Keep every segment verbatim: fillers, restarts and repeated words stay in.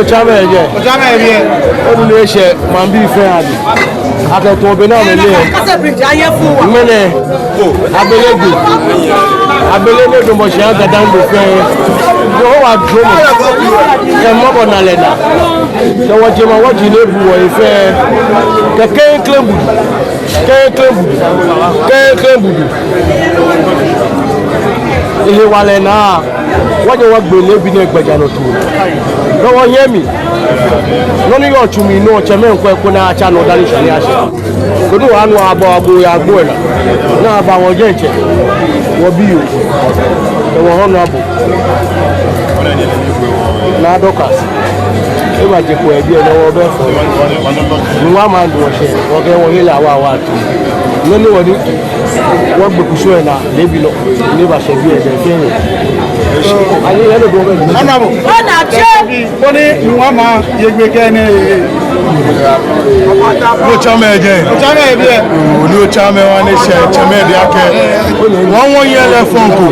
Otsaame yɛ jɛi. Otsaame yɛ biɛ. Onu ni eshɛ maŋbii fɛɛ adɛŋ. Akɛ tɔɔ be ni amɛle. Kase bridge ayɛ fuu wa. Ŋmɛnɛ, abele gbi. Abele ni damɔ shi aha Ga-Dangme fɛɛ. Yehowa duromɔ kɛ mɔbɔnalɛ naa, kɛ wɔjemawɔji ni ebu wɔhe fɛɛ, kɛ klɛŋklɛŋ Budu, klɛŋklɛŋ Budu, klɛŋklɛŋ Budu. Ehewalɛ naa, wɔnyɛ wɔgbe leebi nɛɛ gbɛjianɔtoo. Ni wɔnyɛmi, nɔ ni yɔɔ tsu mli nɔ, tsɛmɛi ŋkwɛ ko ni atsa nɔ dani shwane ashɛ. Koni wɔnu abɔ agbo yɛ agbo lɛ naa. Ni aba wɔ diɛŋtsɛ, wɔbiyoo, kɛ wɔ honourable, Naa Dorcas. Eba je ko ebi ene wɔ bɛ fɔ. Ni wɔmaŋ adu wɔsɛɛ, wɔkɛ wɔhe lɛ awa awa atuu. Nɔ ni wɔdi, wɔgbe kusum lɛ naa, leebi nɔ, ni ebashɛ biɛ lɛ fɛɛ. Ani yɛ lɛ bɔ bɛ. Honourable. Honourable. Koni wɔmaŋ ye gbɛ kɛ nɛɛ. Otsaame yɛ jɛi. Otsaame yɛ biɛ. Onu Otsaame wa ni eshɛ tsɛmɛi adɛŋ akɛ, wɔ wɔnyɛ lɛ fɔŋ ko.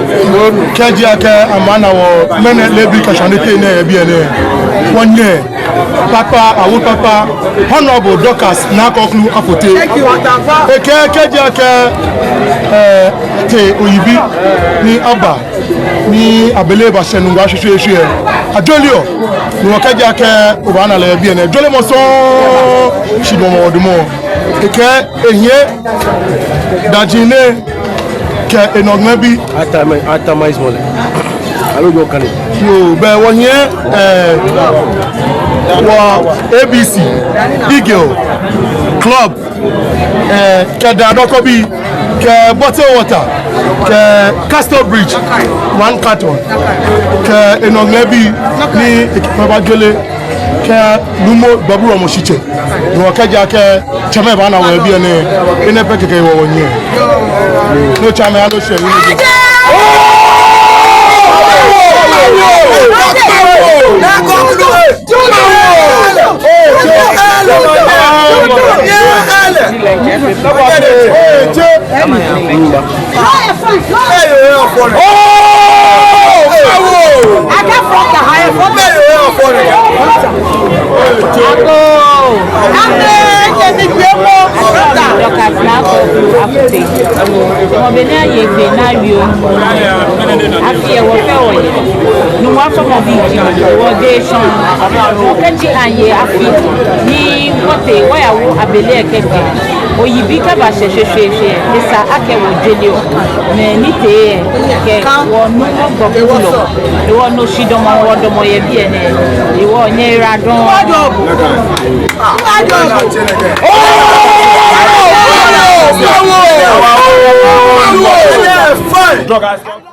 Kɛji akɛ amɛna wɔ ŋmɛnɛ leebi kɛ shwane tee nɛɛ yɛ biɛ nɛɛ, wɔnyɛ kpakpa, awo kpakpa, Honourable Dorcas Naa Korklu Afotey. Ekɛɛ kɛji akɛ, eh, tee oyibi ni aba ni abele bashɛ Nungua shweshweeshwe lɛ, ajɔɔ lɛ. Ni wɔkɛɛ kɛji akɛ obaana lɛ yɛ biɛ nɛɛ, jɔɔmɔ sɔŋŋ, shi damɔ damɔ. Ekɛɛ ehiɛ daji nɛɛ kɛ enɔ ŋmɛnɛ bii. Atama, atama is mole. Aloo jɔɔ kane. Yoo, bɛ wɔhiɛ, eh, wɔ A B C, Eagle, Club, eh, kɛ daa dɔkɔ bii, kɛ bottle water, kɛ Castle Bridge, one carton, kɛ enɔ ŋmɛnɛ bii, ni ekɛ kpɛ bajɔɔ lɛ, kɛ nuumo gbɛbuamɔ shitsɛ. Ni wɔkɛɛ kɛji akɛ tsɛmɛi baana wɔ yɛ biɛ nɛɛ, enɛ pɛ kɛkɛ wɔ wɔnyɛ. Ni Otsaame aloo shɛ ni. Agoo! Amɛ, nyɛmi gbɛmɔ. Dorcas Naa Korklu Afotey. Mɔ bɛ ni aye gbɛ naa wieɔ. Afi lɛ wɔ fɛɛ wɔye. Nungua fɔmɔbi ji wɔ, wɔjɛ shɔŋŋ. Kɛji aye afi ni wɔtee wɔyawo abele lɛ kɛkɛ, oyibi kɛbashɛ shweshweeshwe, esa akɛ wɔjɔɔ lɛ. Mɛni tee kɛ wɔ nuumo gbɛbulɔ, wɔ nɔ shi damɔ, wɔ damɔ yɛ biɛ nɛɛ, wɔ nyɛ ira dɔŋŋ. Fine.